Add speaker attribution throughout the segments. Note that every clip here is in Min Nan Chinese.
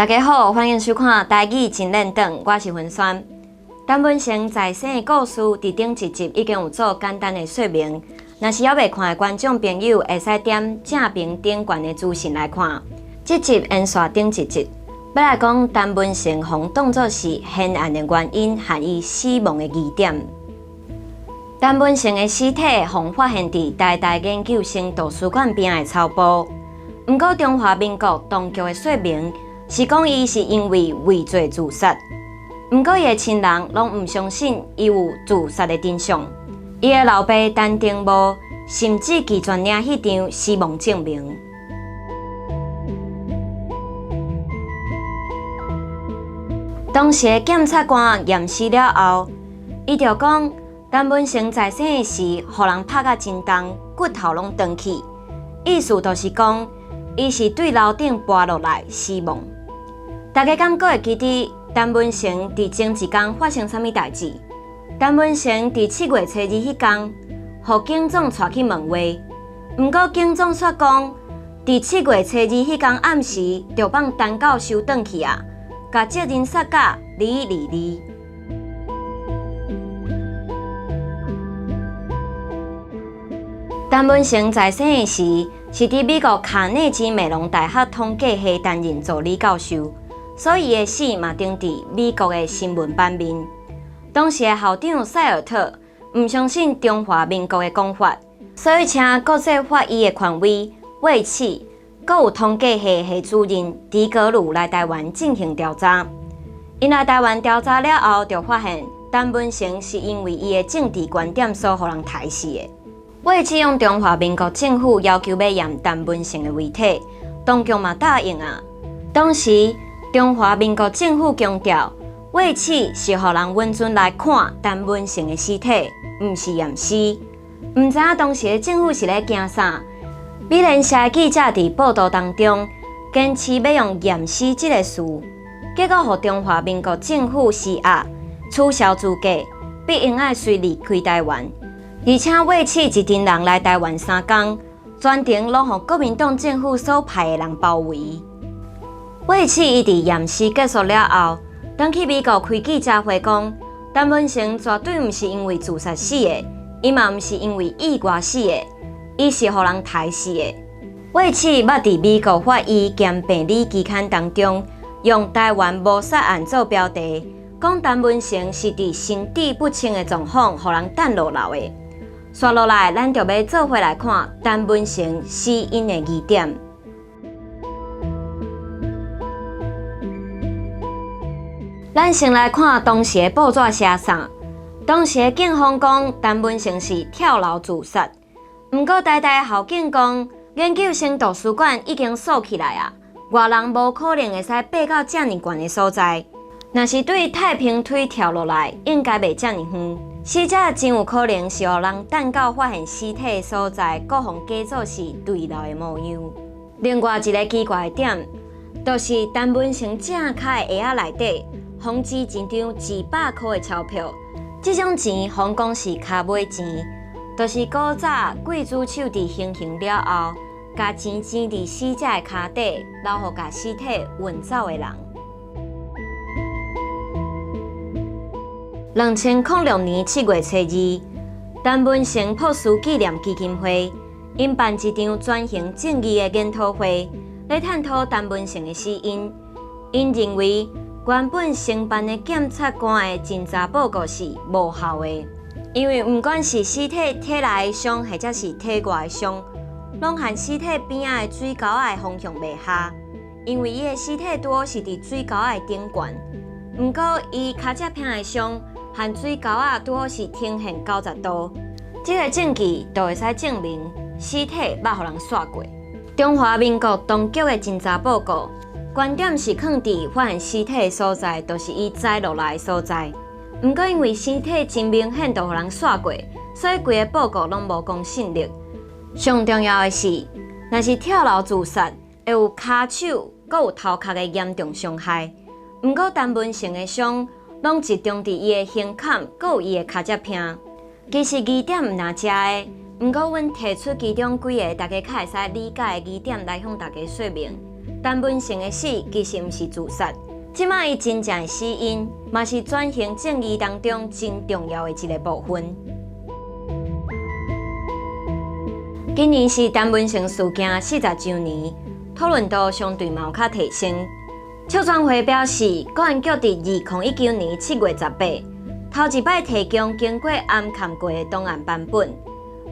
Speaker 1: 大家好，歡迎收看《台語真練轉》，我是文萱。陳文成在生的故事，佇頂一集已經有做簡單的說明。若是猶未看的觀眾朋友，會使點正爿頂懸的資訊來看。這集延續頂一集，欲來講陳文成予當作是懸案的原因和伊死亡的疑點。陳文成的屍體予發現佇台大研究生圖書館邊的草埔。毋過中華民國當局的說明是講伊是因為畏罪自殺。毋過伊的親人攏毋相信伊有自殺的真相。伊的老爸陳定模甚至拒絕領彼張死亡證明。當時的檢察官驗屍了後，伊就講陳文成在生的時，予人拍甲真重，骨頭攏斷去，意思就是講，伊是對樓頂跋落來死亡。大家敢閣會記得陳文成佇前一工發生啥物代誌？陳文成佇7月初二彼工，予警總帶去問話，毋過警總煞講，佇7月初二彼工暗時就放陳教授轉去啊，共責任殺甲2-2-2。陳文成在生的時，是佇美國卡內基梅隆大學統計系擔任助理教授，所以伊的死嘛登佇美國的新聞版面。當時的校長塞爾特毋相信中華民國的講法，所以請國際法醫的權威魏啟，閣有統計系系主任狄格魯來台灣進行調查。𪜶來台灣調查了後，就發現陳文成是因為伊的政治觀點所予人刣死的。魏啟向中華民國政府要求欲驗陳文成的遺體，當局嘛答應啊。當時中華民國政府強調，魏啟是予人允准來看陳文成的屍體，毋是驗屍。毋知影當時的政府是咧驚啥？美聯社的記者佇報道當中堅持欲用驗屍這個詞，結果予中華民國政府施壓，取消資格，逼𪜶愛隨離開台灣。而且魏啟一陣人來台灣三工，全程攏予國民黨政府所派的人包圍。魏啟伊佇驗屍結束了後，轉去美國開記者會講，陳文成絕對毋是因為自殺死的，伊嘛毋是因為意外死的，伊是予人刣死的。魏啟捌佇美國法醫兼病理期刊當中，用台灣謀殺案做標題，講陳文成是佇神智不清的狀況，予人彈落樓的。紲落來，咱就欲做伙來看陳文成死因的疑點。咱先來看當時的報紙寫啥。當時的警方講，陳文成是跳樓自殺。毋過台大校警講，研究生圖書館已經鎖起來啊，外人無可能會使爬到遮爾懸的所在。若是對太平梯跳落來，應該袂遮爾遠。死者真有可能是予人彈到發現屍體的所在，閣予假做是墜樓的模樣。另外一個奇怪的點，就是陳文成正跤的鞋仔內底，放置一張200箍的鈔票。這種錢予人講是跤尾錢，就是古早劊子手佇行刑了後，共錢錢佇死者的跤底，留予共屍體運走的人。2006年7月初二，陳文成博士紀念基金會𪜶辦一場轉型正義的研討會，咧探討陳文成的死因。𪜶認為原本承辦的檢察官的偵查報告是無效的，因為毋管是屍體體內的傷，或者是體外的傷，攏和屍體邊仔的水溝仔的方向袂合，因為伊的屍體拄好是佇水溝仔的頂懸。毋過伊跤脊片的傷和水溝仔拄好是呈現90度，這個證據就會使證明屍體捌予人紲過。中華民國當局的偵查報告，觀點是囥佇發現屍體的所在，就是伊栽落來的所在。毋過因為屍體真明顯就予人紲過，所以規个報告攏無公信力。上重要的是，若是跳樓自殺，會有跤手，閣有頭殼的嚴重傷害。毋過陳文成的傷攏集中佇伊的胸坎，閣有伊的跤脊片。其實疑點毋但遮个，毋過阮提出其中幾个大家較會使理解的疑點來向大家說明。陳文成的死其實毋是自殺，這擺伊真正的死因，嘛是轉型正義當中真重要的一个部分。今年是陳文成事件40週年，討論度相對嘛有較提升。促轉會表示，國安局佇2019年7月18，頭一擺提供經過頷崁過的檔案版本。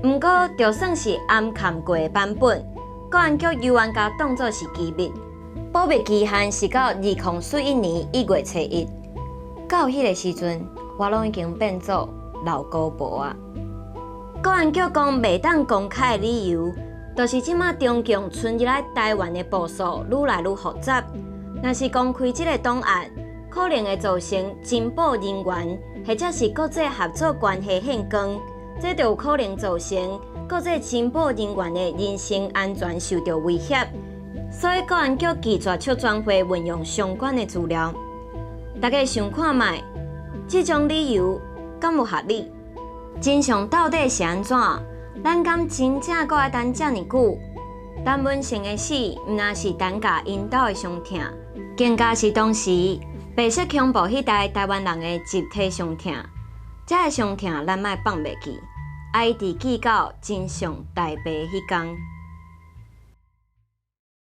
Speaker 1: 毋過，就算是頷崁過的版本，國安局猶原共當作是機密，保密期限是到2041年1月初1。到彼个時陣，我攏已經變做老姑婆啊！國安局講袂當公開的理由，就是這馬中共侵入來台灣的步數愈來愈複雜。若是公開這个檔案，可能會造成情報人員或者是國際合作關係見光，這就有可能造成國際情報人員的人身安全受著威脅。所以國安局拒絕促轉會運用相關的資料。大家想看覓，這種理由敢有合理？真相到底是按怎？咱敢真正閣愛等遮爾久？陳文成的死，毋但是陳家𪜶兜的傷痛，更加是當時白色恐怖彼代台灣人的集體傷痛。這个傷痛咱莫放袂記，愛一直記到真相大白彼工。